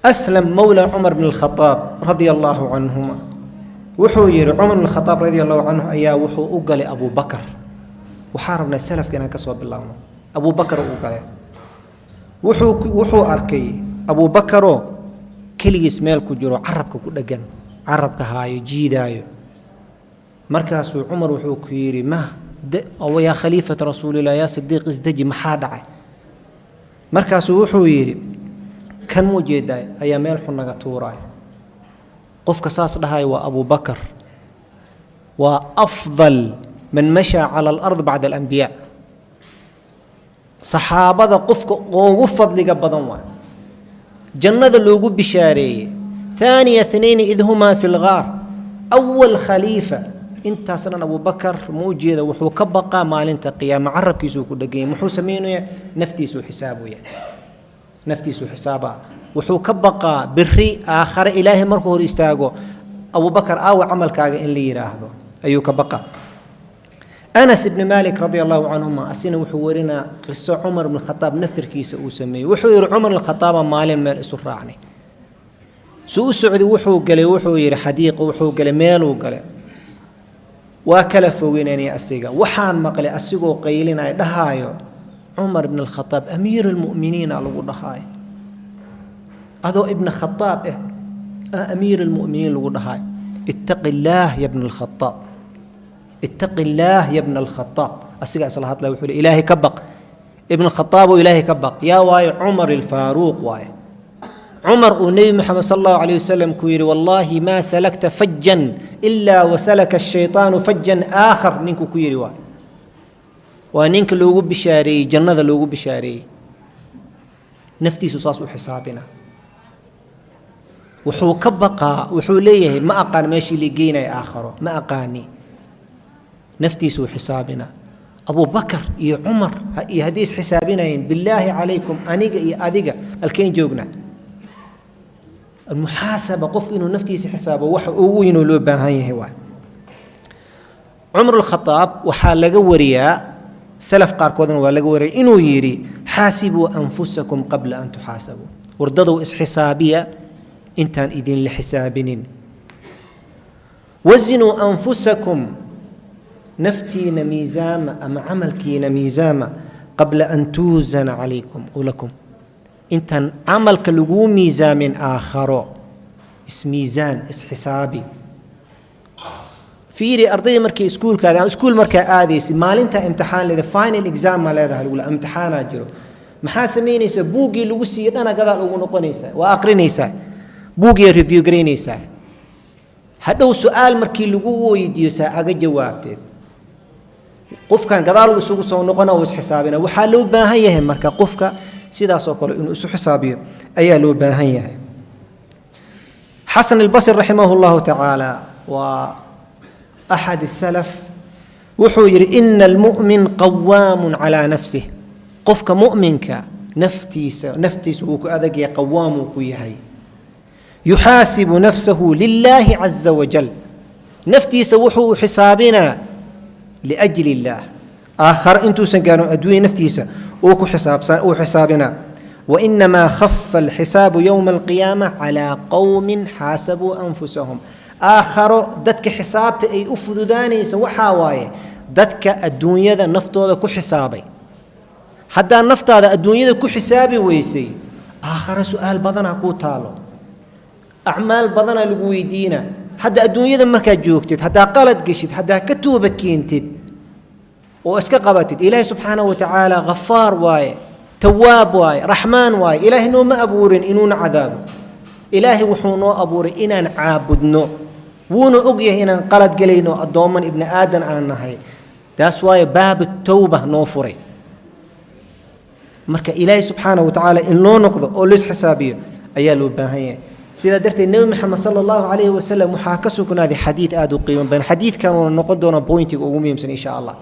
Aslam mowla Cumar bn Alkhadaab radia allaahu canhuma wuxuu yidhi, Cumar bn Khadaab radia allahu canhu ayaa wuxuu u galay Abubakar. Waxaa rabnaa salafka inaan ka soo bilaabno. Abubakar uu galay, wuxuu arkay Abuubakaroo keligiis meel ku jiro, carabka ku dhegan, carabka haayo, jiidaayo. Markaasuu Cumar wuxuu ku yidhi, "Ma yaa khaliifata rasuulillah, yaa Sidiiq, isdeji, maxaa dhacay?" Markaasuu wuxuu yidhi, "Kan mu jeedaay ayaa meel xun naga tuuraaya." Qofka saas dhahaya waa Abubakar, waa afdal man mashaa cala alard bacda alambiyaa, saxaabada qofka ugu fadliga badan waay, jannada loogu bishaareeyey, thaaniya thnayni id humaa fi lgaar, awal khaliifa. Intaas dhan Abubakar ma u jeeda, wuxuu ka baqaa maalinta qiyaama, carabkiisuu ku dheganyay. Muxuu samaynayaa? Naftiisuu xisaabaya, naftiisuu xisaabaa. Wuxuu ka baqaa biri aakhare Ilaahay markuu hor istaago, "Abubakar, aawa camalkaaga?" in la yidhaahdo ayuu ka baqaa. Anas ibni Maalik radia allahu canhuma asina wuxuu warinaa qiso Cumar ibn Khadaab naftirkiisa uu sameeyey. Wuxuu yidhi, Cumar ibn Khadaaba maalin meel isu raacnay, su u socday, wuxuu galay, wuxuu yidhi, xadiiqa wuxuu galay, meeluu galay, waa kala fogeynanay asiga. Waxaan maqlay asigoo qaylinaya, dhahaayo, "Cumar ibn Alkhadaab, amiiru lmu'miniina lagu dhahaayo, adoo ibna Khadaab ah amiir almu'miniin lagu dhahaayo, ittaqi illaah ya bna Alkhadaab, ittaqi illaah ya bna Alkhadaab." Asigaa isla hadlaya, wuxuu "Ilaahay ka baq, ibn Khadaab oo Ilaahay ka baq." Yaa waaye? Cumar alfaaruuq waaye. Cumar uu Nebi Moxamed sal allahu alayh wasalam ku yidhi, "Wallaahi maa salakta fajan ilaa wasalaka ashaytaanu fajan aakhar," ninkuu ku yidhi waa ninka loogu bishaareeyey, jannada loogu bishaareeyey. Naftiisu saas u xisaabina, wuxuu ka baqaa, wuxuu leeyahay, "Ma aqaan meeshii la geynaya aakharo, ma aqaani." Naftiisuu xisaabina. Abubakar iyo Cumar iyo haddii isxisaabinayeen, billaahi calaykum, aniga iyo adiga alkeen joognaa? Almuxaasaba, qofku inuu naftiisa xisaabo, waxa ugu weynoo loo baahan yahay waay. Cumar alkhadaab waxaa laga wariyaa, salaf qaarkoodna waa laga wariyay, inuu yidhi, "Xaasibuu anfusakum qabla an tuxaasabuu." Wardadow, isxisaabiya intaan idinla xisaabinin. "Wazinuu anfusakum," naftiina miisaama ama camalkiina miisaama, "qabla an tuusana calaykum lakum," intaan camalka laguu miisaamin aakharo. Ismiisaan, isxisaabi. Fiiri, ardayda markii iskuulkaada ama iskuul markaa aadaysa, maalintaa imtixaan leeda, final exam maa leedahay, lagula imtixaanaa jiro, maxaa samaynaysaa? Buuggii lagu siiyey dhana gadaal ugu noqonaysaa, waa aqrinaysaa, buuggiyaa review garaynaysaa. Hadhow su-aal markii lagu weydiiyo, saa aga jawaabteed? Qofkan gadaal isugu soo noqona, uu isxisaabina. Waxaa loo baahan yahay marka qofka sidaasoo kale inuu isu xisaabiyo ayaa loo baahan yahay. Xasan Albasri raximah llahu tacaala waa axad الsalaf, wuxuu yidhi, "Ina almu'min qawaamun calaa nafsih." Qofka mu'minka naftiisa wuu ku adag yahay, qawaamuu ku yahay. "Yuxaasibu nafsahu lilaahi caza wajal." Naftiisa wuxuu xisaabinaa liajli illaah, aakhare intuusan gaarin adduunya naftiisa uu ku xisaabsan uu xisaabinaa. "Wainamaa khafa alxisaabu yowma alqiyaama calaa qowmin xaasabuu anfusahum." Aakharo dadka xisaabta ay u fududaanayso waxaa waaye dadka adduunyada naftooda ku xisaabay. Haddaa naftaada adduunyada ku xisaabi weysay, aakharo su-aal badanaa kuu taalo, acmaal badanaa lagu weydiina. Hadda adduunyada markaad joogtid, haddaa qalad geshid, haddaa ka toobad keentid oo iska qabatid, Ilaahay subxaanahu watacaala ghafaar waaye, tawaab waaye, raxmaan waaye. Ilaahay nooma abuurin inuuna cadaabo. Ilaahay wuxuu noo abuuray inaan caabudno, wuuna og yahay inaan qalad gelayno, addoomman ibni aadan aan nahay. Taas waayo baab towba noo furay. Marka Ilaahay subxaanahu watacaala in loo noqdo oo lais xisaabiyo ayaa loo baahan yahay. Sidaa darteed Nebi Maxamed sala allahu calayhi wasalam waxaa ka sugnaaday xadiid aada u qiimo badan. Xadiidkan uuna noqon doona pointiga ugu muhiimsan insha Allah.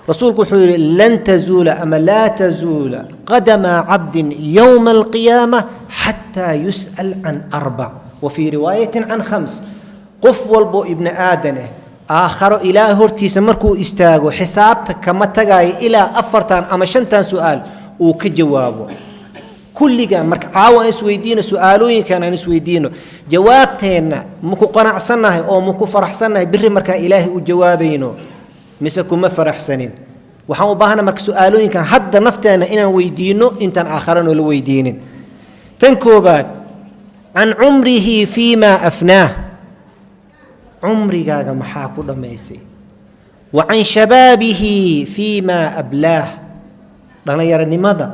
Rasuulku wuxuu yidhi, "Lan tazuula ama laa tazuula qadama cabdin yowma alqiyaama xataa yus'al can arbac," wa fii riwaayatin can khams. Qof walbo ibni aadan ah aakharo Ilaah hortiisa markuu istaago, xisaabta kama tagaayo ilaa afartan ama shantan su-aal uu ka jawaabo. Kulligaa marka caawa aan isweydiino su-aalooyinkan, aan isweydiino jawaabteenna. Maku qanacsannahay oo maku faraxsannahay biri markaan Ilaahay u jawaabayno, mise kuma faraxsanin? Waxaan u baahana marka su-aalooyinkan hadda nafteenna inaan weydiino intaan aakhara noola weydiinin. Tan koobaad, can cumrihi fiima afnaah, cumrigaaga maxaa ku dhammaysay? Wa can shabaabihi fiima ablaah, dhallinyaronimada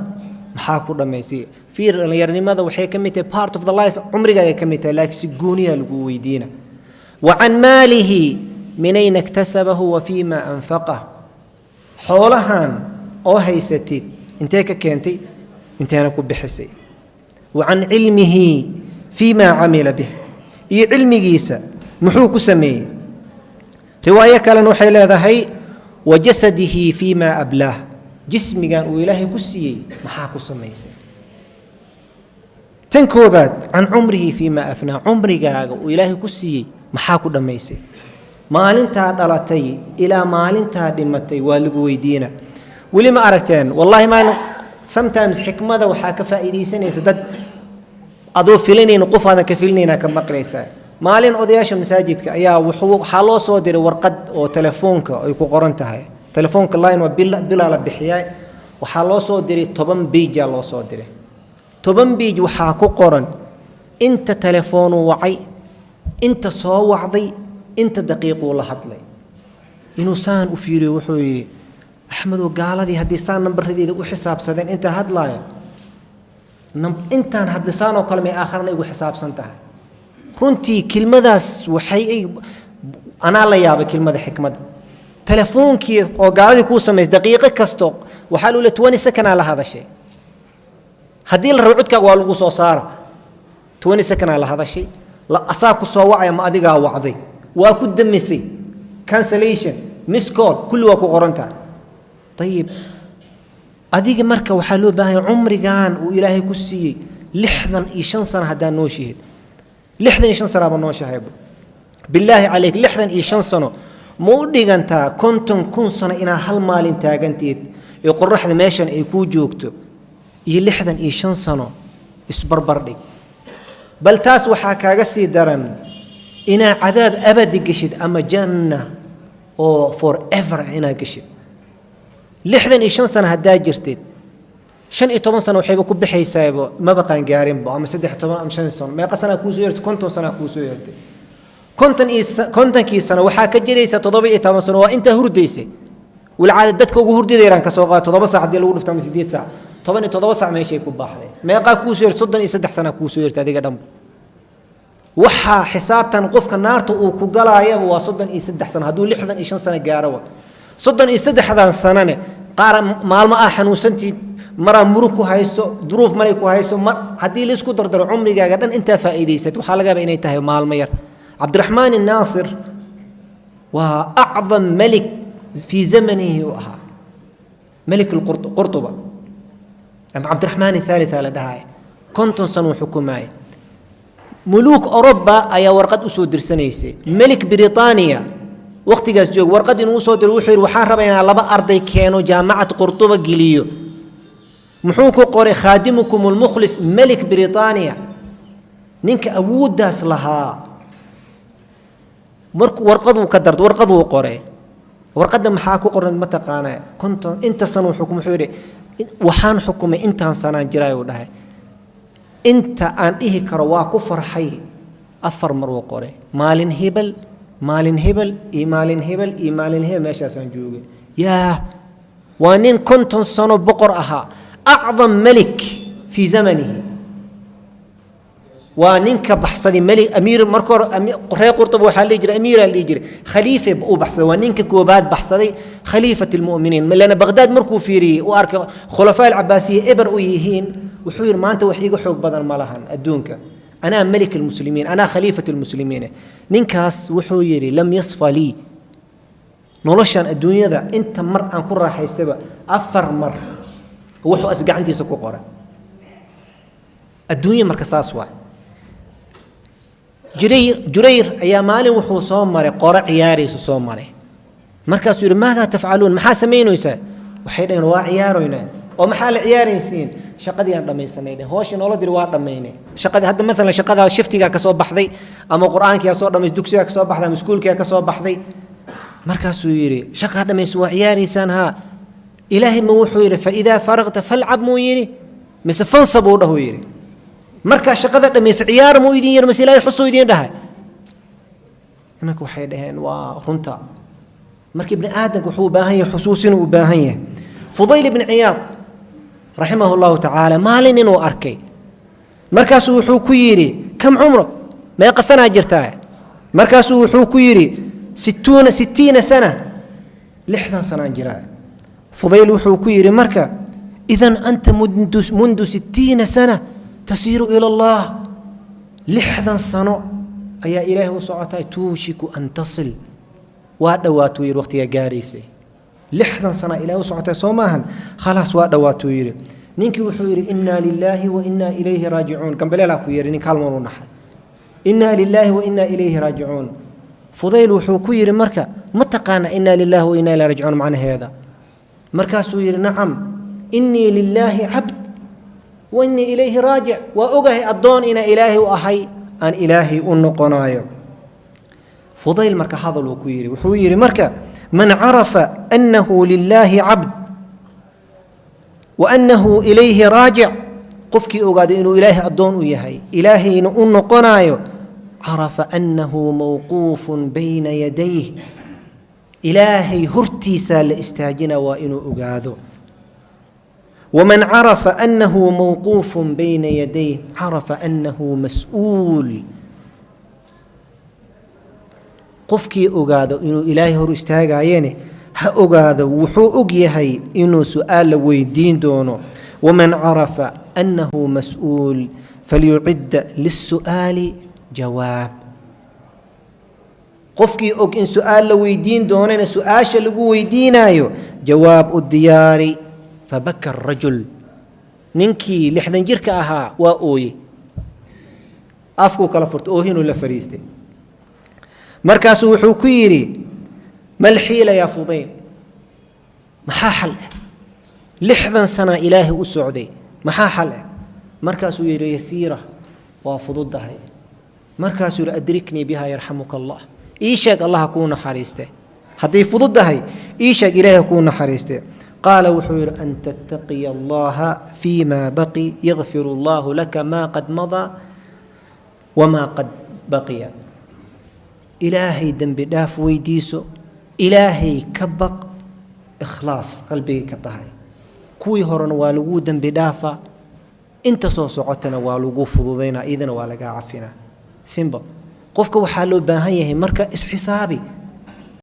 maxaa ku dhammaysay? Fiir, dhallinyaronimada waxay ka mid tahay part of the life, cumrigaaga ka mid tahay, laakiin si gooniyaa lagu weydiina. Wa can maalihi min ayna iktasabahu wa fiima anfaqah, xoolahan oo haysatid intee ka keentay, inteena ku bixisay? Wa can cilmihi fiima camila bih, iyo cilmigiisa muxuu ku sameeyey? Riwaayo kalena waxay leedahay wa jasadihi fiima ablaah, jismigan uu Ilaahay ku siiyey maxaa ku samaysay? Tan koobaad, can cumrihi fiima afnaa, cumrigaaga uu Ilaahay ku siiyey maxaa ku dhammaysay? Maalintaa dhalatay ilaa maalintaa dhimatay waa lagu weydiina. Weli ma aragteen? Wallahi, maalin sometimes xikmada waxaa ka faa'iidaysanaysa dad adoo filanayna, qof aadan ka filanayna ka maqlaysaa. Maalin odayaasha masaajidka ayaa waxaa loo soo diray warqad oo telefoonka ay ku qoran tahay. Telefoonka line waa bilaa la bixiyaa. Waxaa loo soo diray 10 page loo soo diray. 10 page waxaa ku qoran inta telefoonuu wacay, inta soo wacday, inta daqiiquu la hadlay. Inuu saan u fiiriyo, wuxuu yidhi: "Axmedow, gaaladii haddii saan nambaradeeda u xisaabsadeen, intaa hadlaaya, intaan hadli saan oo kale may aakharana igu xisaabsan tahay?" Runtii kelmadaas waxay anaa la yaabay, kelmada xikmadda. Telefoonkii oo gaaladii kuu samaysay, daqiiqo kasto waxaa luu le 20 second aa la hadashay. Haddii la rabo codkaaga waa lagu soo saara. 20 second aa la hadashay, asaa ku soo wacaya ma adigaa wacday, waa ku damisay, cancellation, miss call, kulli waa ku qorantaha. Ayib, adiga marka waxaa loo baahanya cumrigan uu Ilaahay ku siiyey, 65 sano haddaa nooshaheed, 65 sanaaba nooshahayba, bilaahi calayk, 65 sano ma u dhigantaa 50,000 sano inaa hal maalin taaganteed ee qoraxda meeshan ay kuu joogto iyo 65 sano? Isbarbar dhig. Bal taas waxaa kaaga sii daran inaa cadaab abadi geshid ama janna oo forever inaa geshid. 65 sano haddaa jirtid, 15 sano waxayba ku bixaysaaba maba qaangaarinba, ama 13 ama 5 sano. Meeqa sanaa kuusoo yertay? 50 sanaa kuusoo yertay. Konton iyo 50kii sano waxaa ka jiraysa 17 sano, waa intaa hurdaysay. Walcaada dadka ugu hurdida yaraan kasoo qaado, 7 saac haddii lagu dhufto ama 8 saac, 17 saac meeshay ku baaxday. Meeqaa kuusoo yertay? 33 sanaa kuusoo yertay adiga dhanba. Waxaa xisaabtan qofka naarta uu ku galaayaba waa 33 sano hadduu 65 sano gaaro. 33dan sanane qaar maalmo ah xanuunsantiid, maraa murug ku hayso, duruuf maray ku hayso. Mar haddii laisku dardaro cumrigaaga dhan intaa faa'iidaysat, waxaa laga yaaba inay tahay maalmo yar. Cabdiraxmaan innaasir waa acdam melik fii zamanihi uu ahaa, melik Qurtuba ama Cabdiraxmaan athaalitha la dhahaya. 50 sano uu xukumaaya. Muluuk Oroba ayaa warqad usoo dirsanaysay. Melik Britaniya waqtigaas joog warqad inuu usoo diro, wuxuu yidhi: "Waxaan rabaa inaan laba arday keeno, jaamacad Qurtuba geliyo." Muxuu ku qoray? "Khaadimukum almukhlis." Melik Britaniya, ninka awooddaas lahaa, markuu warqaduu ka dardo, warqaduu qoray. Warqadda maxaa ku qoran ma taqaanaa? 50 inta sanuu xukum, wuxuu yidhi: "Waxaan xukumay intaan sanaan jiraay," uu dhahay. "Inta aan dhihi karo waa ku farxay afar mar," uu qoray: "maalin hebel, maalin hebel iyo maalin hebel iyo maalin hebel meeshaasaan joogay." Yaa waa nin 50 sano boqor ahaa, acdam melik fii zamanihi. Waa ninka baxsaday meli amiir. Marka hore reer Qurtuba waxaa la dhihi jiray amiiraa la dhihi jiray, khaliife uu baxsaday. Waa ninka koobaad baxsaday khaliifat almu'miniin, lana Baqdaad markuu fiiriyey, uu arkay khulafaa alcabaasiya eber u yihiin, wuxuu yidhi: "Maanta wax iiga xoog badan ma lahan adduunka, anaa melik almuslimiin, anaa khaliifat almuslimiin." Ninkaas wuxuu yidhi: "Lam yasfa lii noloshan adduunyada inta mar aan ku raaxaystayba afar mar." Wuxuu as gacantiisa ku qoray adduunya. Marka saas waay. Jurayr, Jurayr ayaa maalin wuxuu soo maray qoro ciyaaraysu soo maray. Markaasuu yidhi: "Maadaa tafcaluun? Maxaa samaynaysaa?" Waxay dhaheen: "Waa ciyaaroynaa." Oo maxaa la ciyaaraysiin? Shaqadii aan dhammaysanay, hooshii noola diri waa dhammaynay. Shaqadii hadda maalan shaqada shiftigaa ka soo baxday, ama qur-aankiyaa soo dhamays, dugsigaa ka soo baxday, ama iskuulkiyaa ka soo baxday. Markaasuu yidhi, shaqaa dhammaysa, waa ciyaaraysaan. Haa, Ilaahay ma wuxuu yidhi فإذا فرغت فالعب muu yidhi mise فانصب uu dhahuu yidhi? Markaa shaqada dhammaysa ciyaar muu idin yidhi mise Ilaahay xusuu idiin dhahay? Imanka waxay dhaheen, waa runta. Marka ibni aadamka wuxuu u baahan yahay xusuusinuu u baahan yahay. Fudayl ibni Ciyaad رحمه الله تعالى maalin inuu arkay, markaasuu wuxuu ku yidhi, كم عمرك? Meeqa sanaa jirtaa? Markaasuu wuxuu ku yidhi, ستون 60 سنة, 60 sanaan jiraa. Fudayl wuxuu ku yidhi marka, إذن أنت منذ 60 سنة تسير إلى الله. 60 sano ayaa Ilaahay u socotaa. توشك أن تصل, waa dhowaatuu yidhi waqtigaa gaaraysay. 60 sana Ilahay u socotay, soo maahan? Khalaas, waa dhowaatuu yidhi. Ninkii wuxuu yidhi, إنا لله وإنا إليه راجعون. Gambaleelaa ku yidhi ninka halmoon u naxay. إنا لله وإنا إليه راجعون. Fudayl wuxuu ku yidhi marka, ma taqaana إنا لله وإنا إليه راجعون macnaheeda? Markaasuu yidhi, نعم, إني لله عبد وإني إليه راجع. Waa ogahay addoon ina Ilaahay u ahay, aan Ilaahay u noqonaayo. Fudayl marka hadal uu ku yidhi, wuxuu yidhi marka, من عرف أنه لله عبد وأنه إليه راجع, qofkii ogaaday inuu Ilaahay addoon u yahay, Ilaahayna u noqonaayo, عرف أنه موقوف بين يديه. Ilaahay hortiisaa la istaajina, waa inuu ogaado. ومن عرف أنه موقوف بين يديه عرف أنه مسؤول. Qofkii ogaado inuu Ilaahay hor istaagayene, ha ogaado wuxuu og yahay inuu su-aal la weydiin doono. ومن عرف أنه مسؤول فليعد للسؤال جواب. Qofkii og in su-aal la weydiin doonana, su-aasha lagu weydiinaayo jawaab u diyaari. فبكى الرجل. Ninkii 60 jirka ahaa waa ooye, afkuu kala furtay, oohinuu la fariistay. Markaasuu wuxuu ku yidhi, ما الحيلة يا Fudayl? Maxaa xal ah? 60 sana Ilaahay u socday, maxaa xal ah? Markaasuu yidhi, يسيرة, waa fududahay. Markaasuu yidhi, أدركني بها يرحمك الله. Ii sheeg, Allaha kuu naxariiste. Hadday fududahay ii sheeg, Ilaahay kuu naxariiste. قال wuxuu yidhi, أن تتقي الله فيما بقي يغفر الله لك ما قد مضى وما قد بقي. Ilaahay dembi dhaaf weydiiso, Ilaahay ka baq, ikhlaas qalbiga ka tahay. Kuwii horena waa laguu dembi dhaafa, inta soo socotana waa lagu fududaynaa, iyadana waa lagaa cafinaa. Simple. Qofka waxaa loo baahan yahay marka isxisaabi.